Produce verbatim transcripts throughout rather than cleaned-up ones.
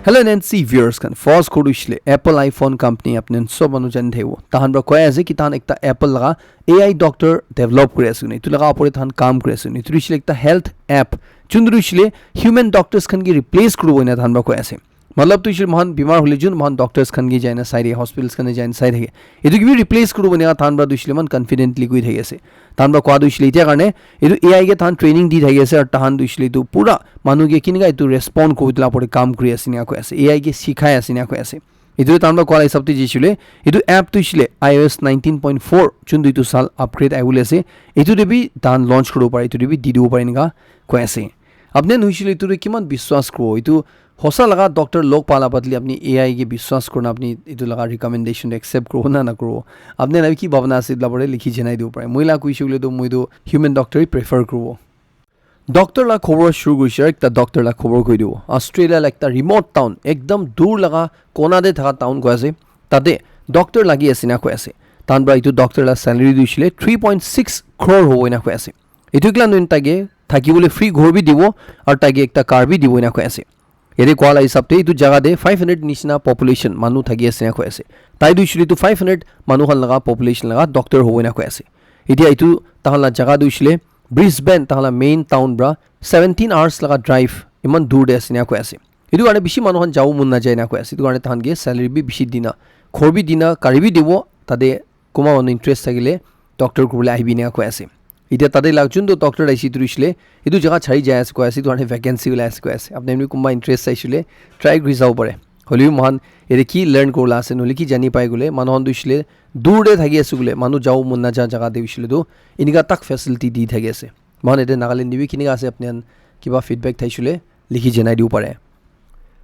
Hello N N C viewers khan, first kuru shile Apple iPhone company apni khan sob manu jani thaibo. Tahan pra koi ase ki tahan ekta Apple laga A I doctor develop kuri ase kuni. Itu laga opor tahan kam kuri ase kuni. Itu shile ekta health app. Chundru shile human doctors khan ki replace kuru boina tahan pra koi ase. Matlab tu shile mohan bimar hole jun mohan doctors khan ki jaina sai thake, hospitals khan jaina sai thake. Itu ki bi replace kuru boina tahan pra tu shile man confidently koi thaki ase. Tahan pra koi tu shile tia karne itu A I ke tahan training di thaki ase, aru tahan tu shile tu pura manu ke kinika itu respond kuri dila pore kam kuri ase nia koi ase, A I ke sikhai ase nia koi ase. Itu tahan pra koi la hisab te jisile, itu app tu shile I O S nineteen point four chun tu itu sal upgrade ai bole ase. Itu de bi tahan launch kuri pare, itu de bi di dibo pare nika koi ase. Apni nuishile itu de kiman biswas kuro? Itu hosa laga doctor log pala badli apni A I ke biswas kurna apni itu laga recommendation accept kuro na na kuro? Apni na ki bhabna ase la pore likhi janai dibo pare. Moi la kuishile tu moi tu human doctor prefer kuro. Doctor la khobor shuru kurishe, ekta doctor la khobor koi dibo. Australia la ekta remote town, ekdam dur laga kona de thaka town koi ase. Tate doctor lagi ase na koi ase. Tan pra itu doctor la salary tu shile three point six crore hobo na koi ase. Itu kila nun tage thaki bole free ghor bi dibo, aru tage ekta car bi dibo na koi ase. Yate koi la hisab te itu jaga te five hundred nishina population manu thaki ase na koi ase. Tai tu shile tu five hundred manu khan laga population laga doctor hobo na koi ase. Itia itu tahan la jaga tu shile Brisbane, tahan la main town pra seventeen hours laga drive, iman dur de ase ena koi ase. Etu karne bishi manu khan jabo mon najai ena koi ase. Etu karne tahan ke salary bi bishi dina, ghor bi dina, gari bi dibo, tate kunba manu interest thakile doctor kuribole ahibi ena koi ase. Etia tate la juntu doctor aise etu hoisile, etu jaga chari jai ase koi ase, etu karne vacancy ulai ase koi ase. Apni khan bi kunba interest aisile try kuri sabo pare. Hoilebi moikhan yate ki learn kuribole ase, nohole ki jani pai koile, manu khan tu hoisile dur te thaki ase koile, manu jabo mon naja jaga te hoisile tu enika tak facility di thaki ase. Moikhan yate Nagaland te bi kenika ase, apni khan kiba feedback thaishe koile likhi janai dibo pare.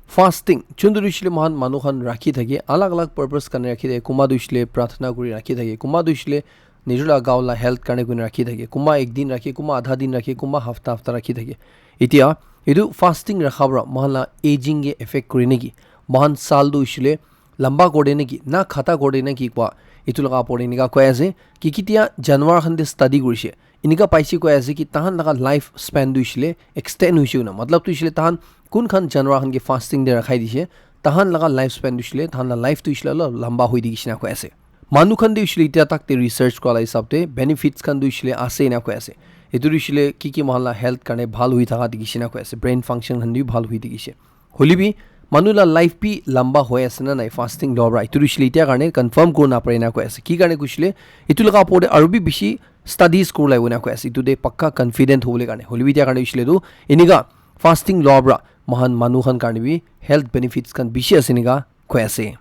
Fasting, juntu tu hoishe koile moikhan manu khan rakhi thake, alag alag purpose karne rakhi thake, kunba tu hoishe koile pratna kuri rakhi thake, kunba tu hoishe koile nijor la gao la health karne kurina rakhi thake, kunba ek din rakhe, kunba adha din rakhe, kunba hafta hafta rakhi thake. Etia etu fasting rakha para moikhan la aging ke effect kure neki? Moikhan sal tu hoishe koile lamba kore de neki, na khata kore de neki kua, etu laga opor te enika koi ase ki ketia janwar khan te study kurishe, enika paise koi ase ki tahan laga life span tu hoishe koile extend hoishe koina. Matlab tu hoishe koile tahan kun khan janwar khan ke fasting te rakhai dishe, tahan laga life span tu hoishe koile, tahan la life tu hoishe koile olop lamba hoi thakishe na koi ase. Manu khan tu hoishe koile etia tak te research kura la hisab te benefits khan tu hoishe koile ase ena koi ase. Etu tu hoishe koile ki ki moikhan la health karne bhal hoi thaka dikhishe na koi ase, brain function khan bi bhal hoi dikhishe. Hoilebi manu la life bi lamba hoi ase na nai fasting loa para, etu tu hoishe koile etia karne confirm kuri napare na koi ase. Ki karne koishe koile etu laga opor te aru bi bishi studies kuri lagibo na koi ase, etu te pakka confident hobole karne. Hoilebi etia karne hoishe koile tu enika fasting loa para moikhan manu khan karne bi health benefits khan bishi ase enika koi ase.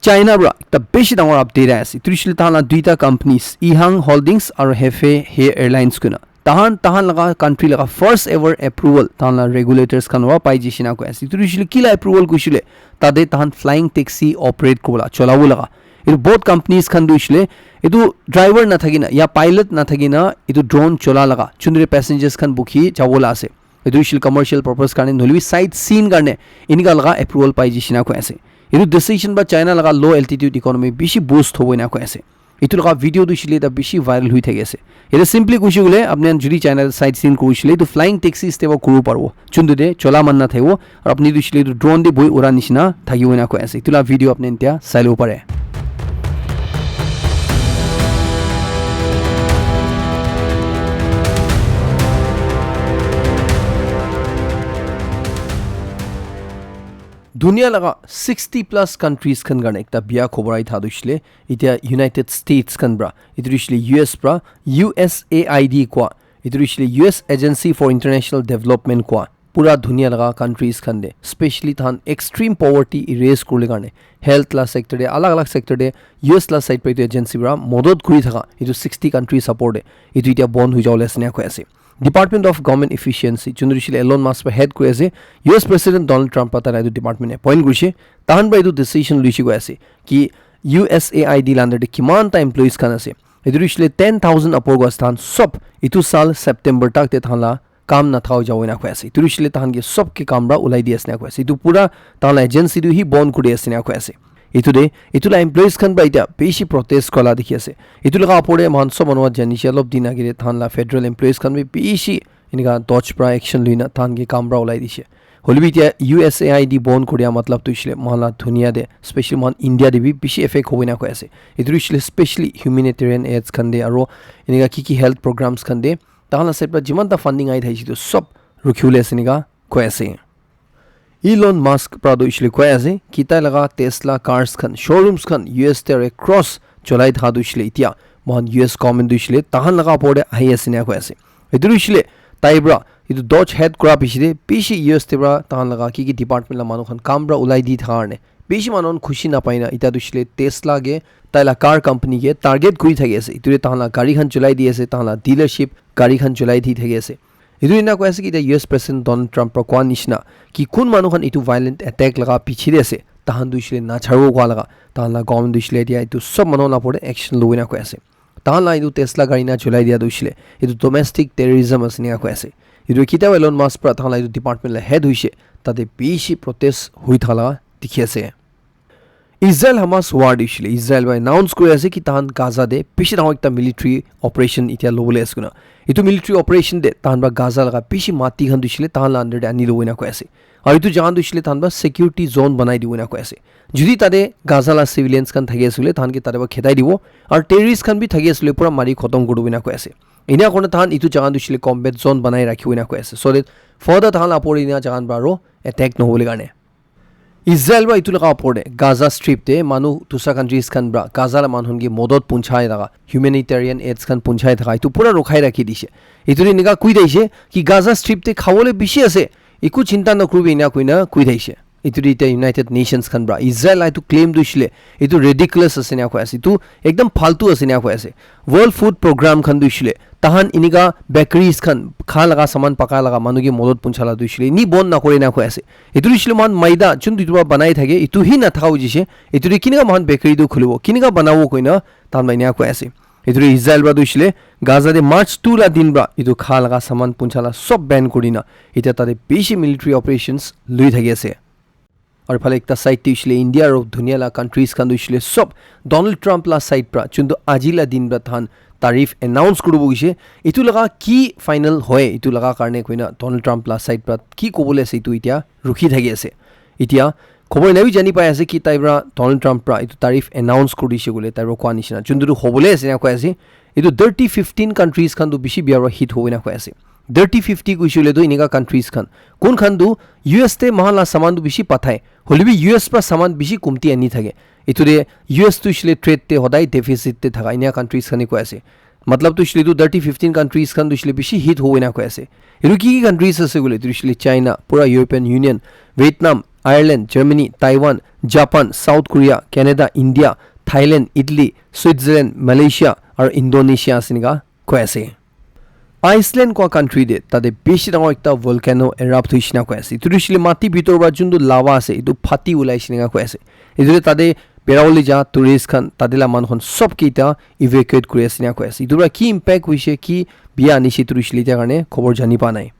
China para ekta bishi dangor update ahi ase. Etu hoishe koile tahan la duita companies, Ehang Holdings aru Hefei Air Airlines koina. Tahan, tahan laga country laga first ever approval tahan la regulators khan para pai jishe na koi ase. Etu hoishe koile ki la approval koishe koile, tate tahan flying taxi operate kuribole, cholabo laga. Etu both companies khan tu hoishe koile etu driver nathaki na ya pilot nathaki na etu drone chola laga, juntu passengers khan bukhi jabo la ase. Etu hoishe koile commercial purpose karne, nohole bi sightseeing karne enika laga approval pai jishe na koi ase. Etu decision para China laga low altitude economy bishi boost hobo ena koi ase. Etu laga video tu hoishe koile eta bishi viral hoi thaki ase. Eta simply koishe koile, apni khan jodi China te sightseeing korishe koile, etu flying taxi step up kuribo paribo. Juntu te chola man na thakibo, aru apni tu hoishe koile etu drone te bohi ura nishina thakibo ena koi ase. Etu laga video apni khan etia sai lobo pare. Dunia laga sixty plus countries khan karne ekta biya khobor ahi tha tu hoishe koile, etia United States khan para, etu tu hoishe koile U S para, U S A I D kua, etu tu hoishe koile U S Agency for International Development kua, pura dunia laga countries khan te, specially tahan extreme poverty erase kuribole karne, health la sector te, alag alag sector te, U S la side para etu agency para modot kuri thaka, etu sixty countries support te, etu etia bon hoi jabole ase ena koi ase. Department of Government Efficiency, juntu hoishe koile Elon Musk para head kuri ase, U S President Donald Trump para taila etu department appoint kurishe, tahan para etu decision luishe koi ase ki U S A I D la under te kiman ta employees khan ase. Etu tu hoishe koile ten thousand upor koi ase, tahan sob etu sal September tak te tahan la kam nathaka jabo ena koi ase. Etu tu hoishe koile tahan ke sob ke kam para ulai di ase ena koi ase. Etu pura tahan la agency tu hi bon kuri ase ena koi ase. Etu te, etu la employees khan para etia bishi protest kura la dikhi ase. Etu laga opor te moikhan sob manu para janishe, olop din age te tahan la federal employees khan bi bishi enika dodge para action luina tahan ke kam para ulai dishe. Hoilebi etia U S A I D bon koria matlab tu hoishile moikhan la dunia te, specially moikhan India te bi bishi effect hobo ena koi ase. Etu tu hoishile specially humanitarian aids khan te aro enika ki ki health programs khan te tahan la side pra jiman ta funding ahi thakishe tu sob rukhibole ase enika koi ase. Elon Musk pra tu hoishile koi ase ki tai laga Tesla cars khan, showrooms khan U S te across cholai thaka tu hoishile etia moikhan U S government tu hoishile tahan laga opor te ahi ase ena koi ase. Etu tu hoishile tai pra etu Doge hate kura piche te bishi U S te pra tahan laga ki ki department la manu khan kam pra ulai di thaka karne bishi manu khan khushi napai na etia tu hoishile Tesla ke tai la car company ke target kuri thaki ase. Etu te tahan la gari khan cholai di ase, tahan la dealership gari khan cholai di thaki ase. Etu ena koi ase ki etia U S President Donald Trump pra koa nishina ki kun manu khan etu violent attack laga piche te ase, tahan tu hoishile nacharibo koa laga, tahan la government tu hoishile etia etu sob manu la opor te action lobo ena koi ase. Tahan la etu Tesla gari na cholai dia tu hoishile etu domestic terrorism ase ena koi ase. Etu kitab Elon Musk pra tahan la etu department la head hoishe, tate bishi protest hui thala dikhi ase. Israel Hamas war de hoishile Israel para announce kuri ase ki tahan Gaza de bishi dangor ekta military operation itia lobole ase koina. Etu military operation de tahan para Gaza laga bishi mati khan tu hoishile tahan la under de ani lobo ena koi ase. Aru etu jaga tu hoishile tahan para security zone banai dibo ena koi ase. Jodi tate Gaza la civilians khan thaki ase koile tahan ke tate para khedai dibo. Aru terrorist khan bi thaki ase koile pura mari khotom kuri dibo ena koi ase. Ena kurina tahan etu jaga tu hoishile combat zone banai rakhibo ena koi ase. So that further tahan la apor ena jaga para aro attack nohobole karne. Israel para etu laga opor te Gaza Strip te manu dusra countries khan para Gaza la manu khan ke modot punchai thaka, humanitarian aids khan punchai thaka, etu pura rokhai rakhi dishe. Etu te enika koi thaishe ki Gaza Strip te khabole bishi ase, eku chinta nokuribi ena koina koi thaishe. Etu te eta United Nations khan para Israel la etu claim tu hoishile etu ridiculous ase ena koi ase, etu ekdam faltu ase ena koi ase. World Food Program khan tu hoishile tahan enika bakeries khan kha laga saman paka laga manu ke modot puncha la tu hoishile ni bon nakore ena koi ase. Etu tu hoishile moikhan maida chun tu etu para banai thake etu hi nathaka hoi jishe. Etu tu kinika moikhan bakery tu khulibo, kinika banabo koina tahan para ena koi ase. Etu tu Israel para tu hoishile Gaza de March two la din para etu kha laga saman puncha la sob ban kurina eta tate bishi military operations lui thaki ase. Aru phale ekta side te hoishile India aru dunia la countries khan tu hoishile sob Donald Trump la side pra chuntu aji la din pra than tariff announce kuribo hoishe. Etu laga ki final hoy etu laga karne koina Donald Trump la side pra ki kobole ase etu etia rukhi thaki ase. Etia khobor ena bi jani pai ase ki tai pra Donald Trump pra etu tariff announce kuri dishe koile tai pra koa nishina chuntu tu hobole ase ena koi ase. Etu thirty fifteen countries khan tu bishi bia pra hit hobo ena koi ase. Thirty fifty koishe koile tu enika countries khan kun khan tu U S te moikhan la saman tu bishi pathai, hoilebi U S pra saman bishi kumti ani thake. Etu te U S tu hoishile trade te hodai deficit te thaka enia countries khan he koi ase. Matlab tu hoishile tu thirty fifteen countries khan tu hoishile bishi hit hobo ena koi ase. Etu ki ki countries ase koile tu hoishile China, pura European Union, Vietnam, Ireland, Germany, Taiwan, Japan, South Korea, Canada, India, Thailand, Italy, Switzerland, Malaysia aru Indonesia ase enika koi ase. Iceland koa country te tate bishi dangor ekta volcano erupt hoishe na koi ase. Etu tu hoishile mati bitor para juntu lava ase, etu phati ulai she na koi ase. Etu te tate berabole ja tourist khan, tate la manu khan sob ke eta evacuate kuri ase na koi ase. Etu para ki impact hoishe, ki bia anishe, etu tu hoishile etia karne khobor jani pa nai.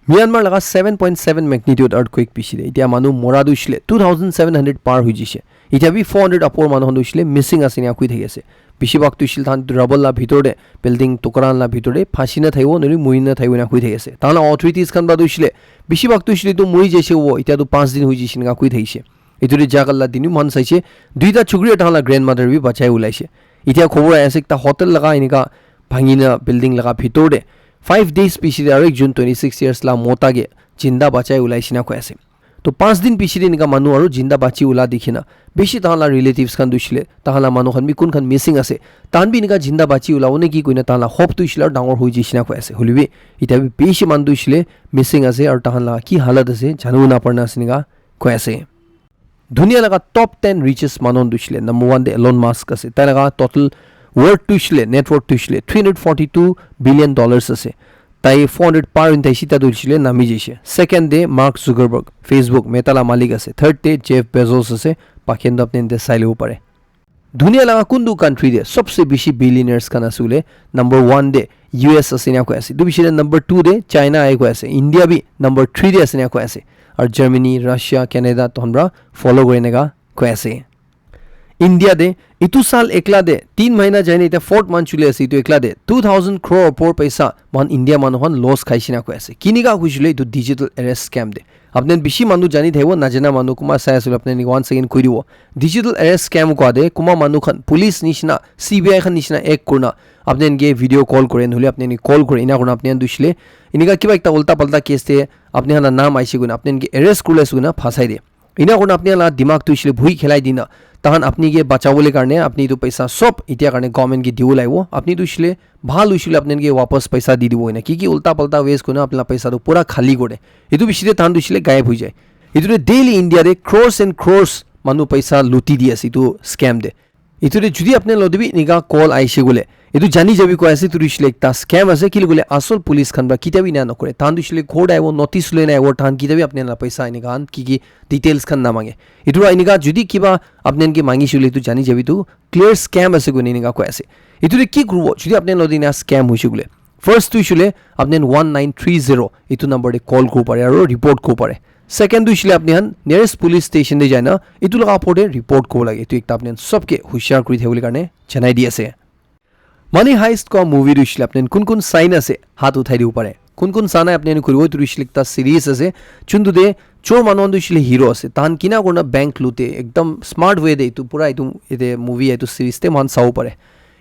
Myanmar laga seven point seven magnitude earthquake piche te etia manu mora tu hoishile two thousand seven hundred par hoi jishe. Etia bi four hundred apor manu khan tu hoishile missing ase ena koi thaki ase. Bishi bhag tu hoishile tahan rubble la bhitor te, building tukra la bhitor te phansi na thaibo, nohole muri na thaibo ena koi thaki ase. Tahan la authorities khan para tu hoishile bishi bhag tu hoishile tu muri jaise hobo, etia tu panch din hoi jishe ena koi thakishe. Etu te jagal la din bi moikhan saishe, duita chukri aru tahan la grandmother bi bachai ulaishe. Etia khobor ahi ase ekta hotel laga enika bhangi na building laga bhitor te five days piche te aru ekjon twenty six years la mota ke jinda bachai ulaishe na koi ase. To panch din piche te enika manu aru jinda bachi ula dikhi na bishi tahan la relatives khan tu hoishile, tahan la manu khan bi kun khan missing ase, tahan bi enika jinda bachi ulabo neki koina tahan la hope tu hoishile aru dangor hoi jishe na koi ase. Hoilebi etia bi bishi manu tu hoishile missing ase aru tahan la ki halat ase janibo na parina ase enika koi ase. Dunia laga top ten richest manu khan tu hoishile number one te Elon Musk ase. Tai laga total worth tu hoishile, net worth tu hoishile three hundred forty two billion dollars ase. Tai four hundred par hoi thakishe, tai tu hoishile nami jaishe. Second te Mark Zuckerberg, Facebook, Meta la malik ase. Third te Jeff Bezos ase. Baki khan tu apni khan te sai lobo pare. Dunia laga kuntu country te sobse bishi billionaires khan ase koile, number one te U S ase ena koi ase. Etu piche te number two te China ahi koi ase. India bi number three te ase ena koi ase. Aru Germany, Russia, Canada tohon para follow kuri eneka koi ase. India de itu sal ekla de, tin mahina jaina eta fourth month chuli ase, itu ekla de two thousand crore opor paisa mohan India manu khan loss khaishe na koi ase. Kinika kuishile itu digital arrest scam de. Apni khan bishi manu jani thaibo, najana manu kuma sai asile apni khan once again koi dibo. Digital arrest scam kua de kuma manu khan police nishina, C B I khan nishina act kurna apni khan ke video call kore, nohole apni khan ke call kore, ina kurna apni khan dushile inika kiba ekta ulta palta case de apni khan la naam aise koina apni khan ke arrest kurle ase koina phasai de. Ina kurna apni khan la dimag tu hoishe le bhui khelai dina, tahan apni ke bachawole karne apni tu paisa sob itia karne government ke diwo lagibo. Apni tu hoishe le bhal hoishe le apni khan ke wapas paisa di dibo ina. Ki ki ulta palta ways kurna apni la paisa tu pura khali kore. Etu bishi de tahan tu hoishe le gayab hoi jai. Etu de daily India de crores and crores manu paisa luti di ase etu scam de. Etu de judi apni khan la te bi enika call aishe koile, etu jani jabi koi ase, etu hoishe le ekta scam ase, kile koile asol police khan para kitia bi ena nokore. Tahan tu hoishe le court aibo, notice loi na aibo, tahan kitia bi apni khan la paisa enika khan ki ki details khan namange. Etu para enika judi kiba apni khan ke mangishe koile, etu jani jabi tu clear scam ase koine enika koi ase. Etu de ki kuribo judi apni khan la te ena scam hoishe koile? First tu hoishe le apni khan one nine three zero etu number de call kuribo pare aro report kuribo pare. Second tu hoishe le apni khan nearest police station de jaina etu laga opor de report kuribo lage. Etu ekta apni khan sob ke hushiar kuri thakibole karne janai di ase. Money Heist koa movie tu hoishe le apni khan kun kun sai na ase, hath uthai dibo pare. Kun kun sa nai apni khan kuribo, etu tu hoishe le ekta series ase. Juntu de chor manu khan tu hoishe le hero ase. Tahan kina kurna bank lute, ekdam smart way de etu pura etu ete movie etu series de mohan sabo pare.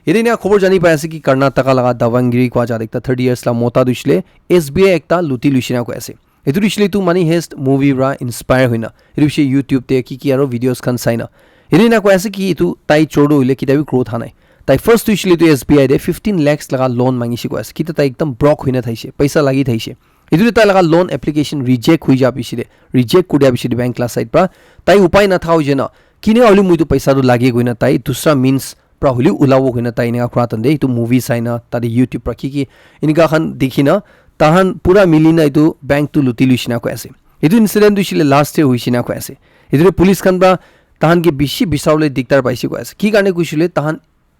Ete ena khobor jani pai ase ki Karnataka laga Davangiri koa jaga ekta thirty years la mota tu hoishe le S B I ekta luti luishe na koi ase. Etu tu hoishe le etu Money Heist movie para inspire hoina. Etu hoishe YouTube te ki ki aro videos khan sai na. Ete ena koi ase ki etu tai chor tu hoile kitia bi grow tha nai. Tai first tu hoishe le etu S B I te fifteen lakhs laga loan mangishe koi ase. Kitia tai ekdam broke hoina thaishe, paisa lagi thaishe. Etu de tai laga loan application reject hoi ja bishi de, reject kuri dia bishi de bank la side para tai upai na tha hoi jena, kine hole moi etu paisa tu lage koina tai dusra means para hole ulabo koina tai enika kura tande etu movie sai na tate YouTube para ki ki enika khan dikhi na tahan pura mili na etu bank tu luti luishe na koi ase. Etu incident tu hoishe le last year hoishe na koi ase. Etu de police khan para tahan ke bishi bisawole diktar paishe koi ase. Ki karne kuishe le tahan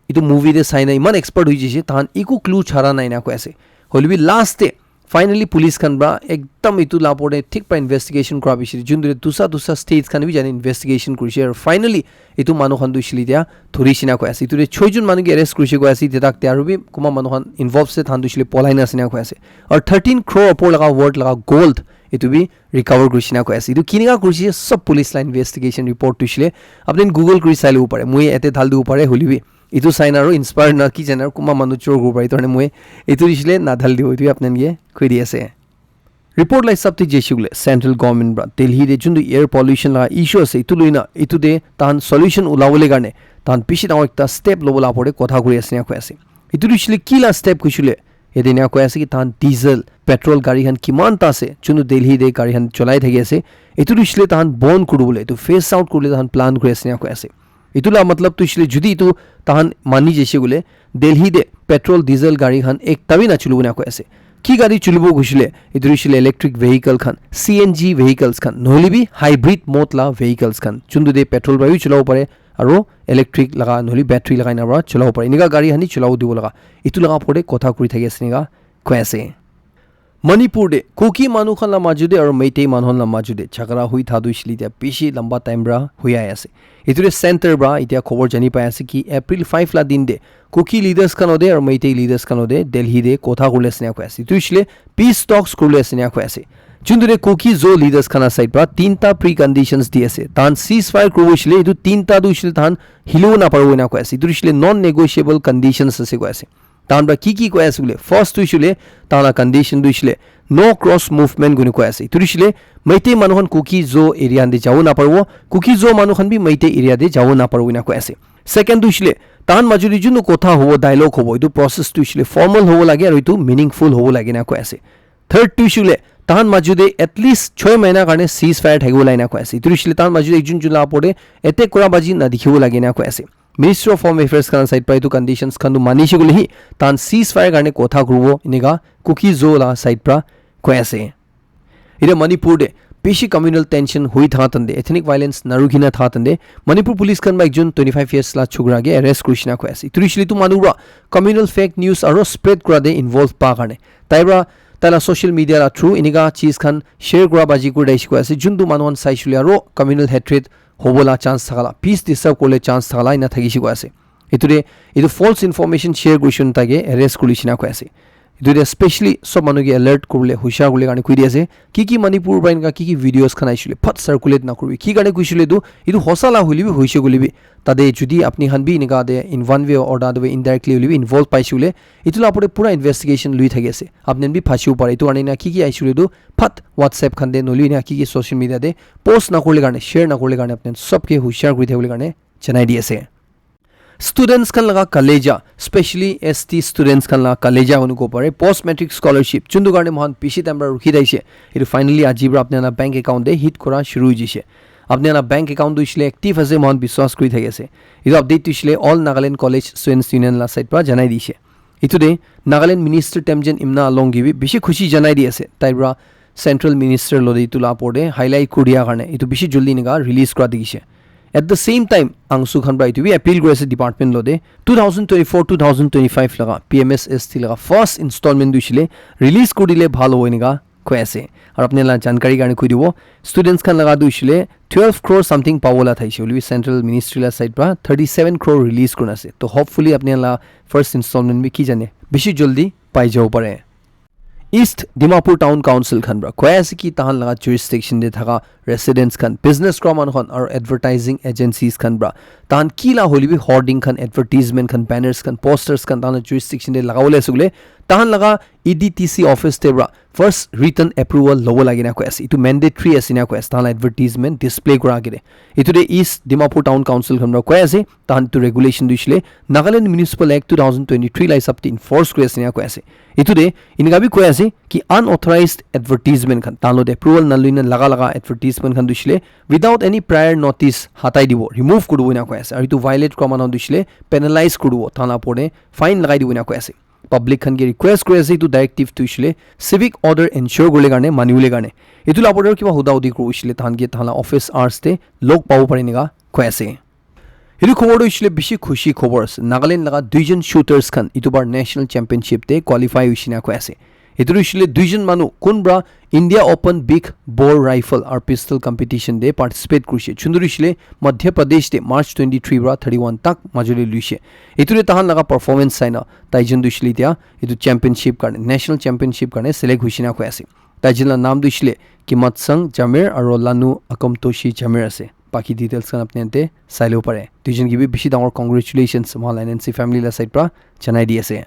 etu movie de sai na iman expert hoi jaise, tahan eku clue chara nai na koi ase. Hoile bi last de finally police khan para ekdam etu la opor de thik para investigation kura bishi de, juntu de dusa dusa states khan bi jani investigation kurishe, aro finally etu manu khan tu hoishe le etia dhurishe na koi ase. Etu de choi jon manu ke arrest kurishe koi ase, etia tak de aro bi kunba manu khan involve ase, tahan tu hoishe le polai na ase na koi ase. Aro thirteen crore opor laga worth laga gold etu bi recover kurishe na koi ase. Etu kinika kurishe sob police la investigation report tu hoishe le apni khan Google kuri sai lobo pare, moi yate dhal dibo pare, hoile bi etu sai na aro inspire na ki jane aro kunba manu chor kuribo pare, etu karne moi etu hoishe le nadhal dibo, etu bi apni khan ke koi di ase. Report la hisab te jaise koile central government para Delhi te juntu air pollution laga issue ase, etu loi na etu te tahan solution ulabole karne tahan bishi dangor ekta step lobo la opor te kotha kuri ase na koi ase. Etu tu hoishe le ki la step kuishe le, yate ena koi ase ki tahan diesel, petrol gari khan kiman ta ase, juntu Delhi te gari khan cholai thaki ase, etu tu hoishe le tahan bon kuribole, etu phase out kuribole tahan plan kuri ase na koi ase. Etu la matlab tu hoishe le judi etu tahan mani jaise koile Delhi te petrol, diesel gari khan ekta bi na chulibo na koi ase. Ki gari chulibo kuishe le, etu hoishe le electric vehicle khan, C N G vehicles khan, nohole bi hybrid mode la vehicles khan, juntu de petrol para bi chulabo pare, aro electric laga nohole battery lagai na para chulabo pare. Enika gari khan hi chulabo dibo laga. Etu laga opor te kotha kuri thaki ase enika koi ase. Manipur te Kuki manu khan la maju te aro Meitei manu khan la maju te jhagara hoi tha tu hoishe le etia bishi lamba time para hoi ahi ase. Etu te center para etia khobor jani pai ase ki April five la din te Kuki leaders khan ode aro Meitei leaders khan ode Delhi te kotha kuribole ase enika koi ase. Etu hoishe le peace talks kuribole ase enika koi ase. Juntu te Kuki Zo leaders khan la side para tinta preconditions di ase. Tahan ceasefire kuribo hoishe le etu tinta tu hoishe le tahan hilibo na paribo enika koi ase. Etu hoishe le non negotiable conditions ase koi ase. Tahan para ki ki koi ase koile, first tu hoishe le tahan la condition tu hoishe le no cross movement koina koi ase. Etu hoishe le Meitei manu khan Kuki Zo area khan te jabo na paribo, Kuki Zo manu khan bi Meitei area te jabo na paribo enika koi ase. Second tu hoishe le tahan maju te juntu kotha hobo, dialogue hobo, etu process tu hoishe le formal hobo lage aro etu meaningful hobo lage enika koi ase. Third tu hoishe le tahan maju te at least choi mahina karne ceasefire thakibo lage enika koi ase. Etu hoishe le tahan maju te ekjun ekjun la opor te attack kura baji na dikhibo lage enika koi ase. Ministry of Home Affairs khan side para etu conditions khan tu manishe koile hi tahan ceasefire karne kotha kuribo enika Kuki Zo la side para koi ase. Etia Manipur te bishi communal tension hoi tha tande, ethnic violence narukhi na tha tande, Manipur police khan para ekjun twenty five years la chokra ke arrest kurishe enika koi ase. Etu hoishe le etu manu para communal fake news aro spread kura te involve pa karne tai para tai la social media la through enika cheez khan share kura baji kuri daishe koi ase, juntu manu khan saishe le aro communal hatred hobola chance thakala, peace disturb kurle chance thakala ena thakishe koi ase. Etu de, etu false information share kurishe na thake arrest kurishe na koi ase. Etu de specially sob manu ke alert kuribole, hushar kuribole karne koi di ase. Ki ki Manipur pra enka ki ki videos khan aishile, phat circulate na kuribi. Ki karne koishile tu, etu hosa la hoile bi, hoishe koile bi, tate jodi apni khan bi enka de in one way or the other way indirectly hoile bi involve paishile, etu la opor te pura investigation lui thaki ase. Apni khan bi phasibo pare. Etu karne na ki ki aishile tu, phat WhatsApp khan de, noli na ki ki social media de post na kuribole karne, share na kuribole karne, apni khan sob ke hushar kuri thakibole karne janai di ase. Students khan laga kaleja, specially S T students khan laga kaleja honu ko pare, post matric scholarship, chundu karne mohan bishi time pra rukhi thaishe. Etu finally aji pra apni khan la bank account de hit kura shuru hoi jaishe. Apni khan la bank account tu ishile active ase, mohan biswas kuri thaki ase. Etu update tu ishile All Nagaland College Students Union la side pra janai dishe. Etu de Nagaland Minister Temjen Imna Along ke bi bishi khushi janai di ase. Tai pra Central Minister lo de etu la opor de highlight kuri dia karne etu bishi jaldi enika release kura dikhishe. At the same time, Angsu khan pra etu bi appeal kuri ase department lo de, two thousand twenty-four two thousand twenty-five laga P M S S T laga first installment tu ishile release kuri dile bhal hobo enika koi ase. Aru apni la jankari karne koi dibo, students khan laga tu ishile twelve crore something pabo la thaishe, hoile bi central ministry la side pra thirty-seven crore release kurina ase. To hopefully apni la first installment bi ki jane bishi jaldi pai jabo pare. East Dimapur Town Council khan pra koi ase ki tahan laga jurisdiction de thaka residents khan, business kura manu khan, aru advertising agencies khan pra tahan ki la hoile bi hoarding khan, advertisement khan, banners khan, posters khan tahan la jurisdiction de lagabole ase koile, tahan laga E D T C office te pra first written approval lobo lage na koi ase. Etu mandatory ase na koi ase, tahan la advertisement display kura agey de. Etu de East Dimapur Town Council khan pra koi ase, tahan tu regulation tu ishile Nagaland Municipal Act two thousand twenty-three la hisab te enforce kuri ase na koi ase. Etu de enika bi koi ase ki unauthorized advertisement khan, tahan lo de approval na lui na laga laga advertisement khan tu ishile without any prior notice hatai dibo, remove kuri dibo ena koi ase. Aru etu violate kura manu tu ishile penalize kuri dibo, tahan la opor de fine lagai dibo ena koi ase. Public khan ke request kuri ase, etu directive tu ishile civic order ensure kuribole karne, manibole karne. Etu la opor de kiba huda hudi kuribo ishile tahan ke tahan la office hours te log pabo pare enika koi ase. Etu khobor tu ishile bishi khushi khobor ase. Nagaland laga duijon shooters khan etu bar national championship te qualify hoishe na koi ase. Etu tu ishile duijon manu kun pra India Open Big Bore Rifle aru Pistol Competition te participate kurishe. Chundu tu ishile Madhya Pradesh te March twenty-three pra thirty-one tak majuli luishe. Etu de tahan laga performance sai na taijon tu ishile etia etu championship karne, national championship karne select hoishe na koi ase. Taijon la naam tu ishile Kimatsang Jamir aru Lanu Akomtoshi Jamir ase. Baki details khan apni khan te sai lobo pare. Duijon ke bi bishi dangor congratulations mohan la N N C family la side pra janai di ase.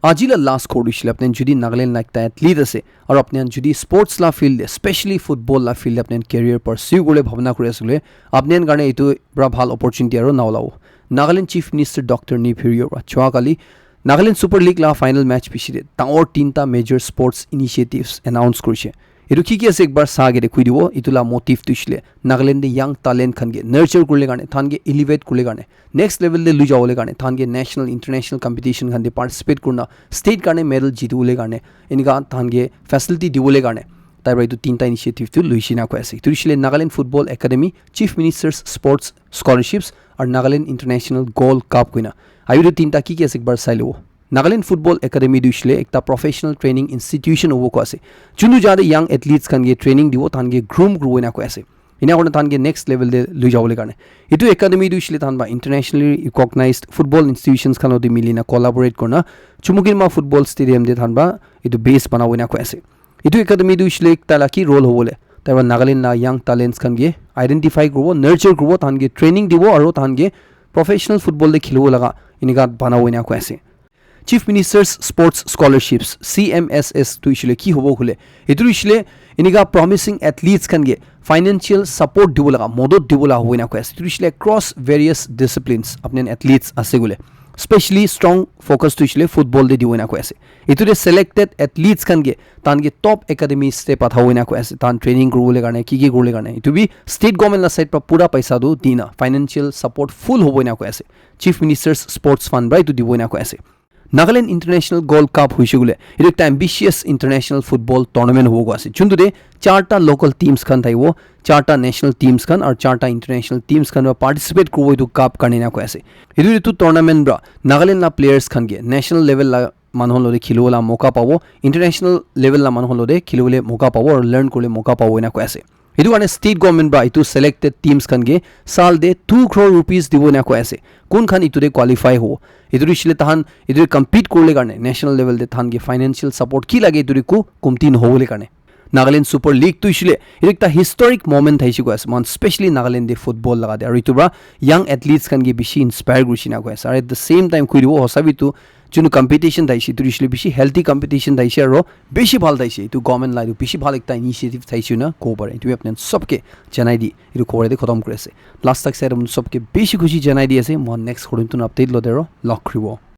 Aji la last khobor tu ishile apni khan jodi Nagaland la ekta athlete ase aru apni khan jodi sports la field de, specially football la field de apni khan career pursue kuribole bhabna kuri ase koile, apni khan karne etu pra bhal opportunity aru na olabo. Nagaland Chief Minister Doctor Neiphiu Rio pra chua kali Nagaland Super League la final match piche de dangor tinta major sports initiatives announce kurishe. Etu ki ki ase ekbar sa ke de koi dibo, etu la motive tu ishile Nagaland de young talent khan ke nurture kuribole karne, tahan ke elevate kuribole karne, next level de lui jabole karne, tahan ke national, international competition khan de participate kurina state karne medal jitibole karne, enika tahan ke facility dibole karne, tai pra etu tinta initiative tu luishe na koi ase. Etu ishile Nagaland Football Academy, Chief Minister's Sports Scholarships, aru Nagaland International Gold Cup koina. Aru etu tinta ki ki ase ekbar sai lobo. Nagaland Football Academy tu ishile ekta professional training institution hobo koi ase. Chundu jaga de young athletes khan ke training dibo, tahan ke groom kuribo ena koi ase. Ena kurina tahan ke next level de lui jabole karne. Etu academy tu ishile tahan pra internationally recognized football institutions khan loti mili na collaborate kurina Chumukedima Football Stadium de tahan pra etu base banabo ena koi ase. Etu academy tu ishile ekta la ki role hobole, tai pra Nagaland la young talents khan ke identify kuribo, nurture kuribo, tahan ke training dibo aru tahan ke professional football de khelibo laga enika banabo ena koi ase. Chief Minister's Sports Scholarships, C M S S, tu ishile ki hobo koile, etu ishile enika promising athletes khan ke financial support dibo laga, modot dibo laga hobo ena koi ase. Etu ishile across various disciplines apni khan athletes ase koile, specially strong focus tu ishile football de dibo ena koi ase. Etu de selected athletes khan ke tahan ke top academies te pathabo ena koi ase, tahan training kuribole karne, ki ki kuribole karne. Etu bi state government la side pra pura paisa tu dina, financial support full hobo ena koi ase. Chief Minister's Sports Fund pra etu dibo ena koi ase. Nagaland International Gold Cup hoishe koile, etu ekta ambitious international football tournament hobo koi ase. Chundu de charta local teams khan thakibo, charta national teams khan aru charta international teams khan pra participate kuribo etu cup karne ena koi ase. Etu, etu tournament pra Nagaland la players khan ke national level la manu khan lote khelibo la moka pabo, international level la manu khan lote khelibole moka pabo aru learn kuribole moka pabo ena koi ase. Etu karne state government para etu selected teams khan ke saal te two crore rupees dibo ena koi ase. Kun khan etu te qualify hobo? Etu hoishe le tahan etu te compete kuribole karne national level te tahan ke financial support ki lage etu te ko komti nohobole karne. Nagaland Super League tu hoishe le etu ekta historic moment thaishe koi ase. Mohan specially Nagaland te football laga te. Aru etu para young athletes khan ke bishi inspire kurishe na koi ase. Aru at the same time koi dibo hosa bi tu junu competition thaishe, etu hoishe le bishi healthy competition thaishe aru bishi bhal thaishe. Etu government la etu bishi bhal ekta initiative thaishe na kobo pare. Etu bi apni khan sob ke janai di, etu kobo te khotom kuri ase. Last tak side apni sob ke bishi khushi janai di ase. Mohan next korim tu update lo de aro log kuribo.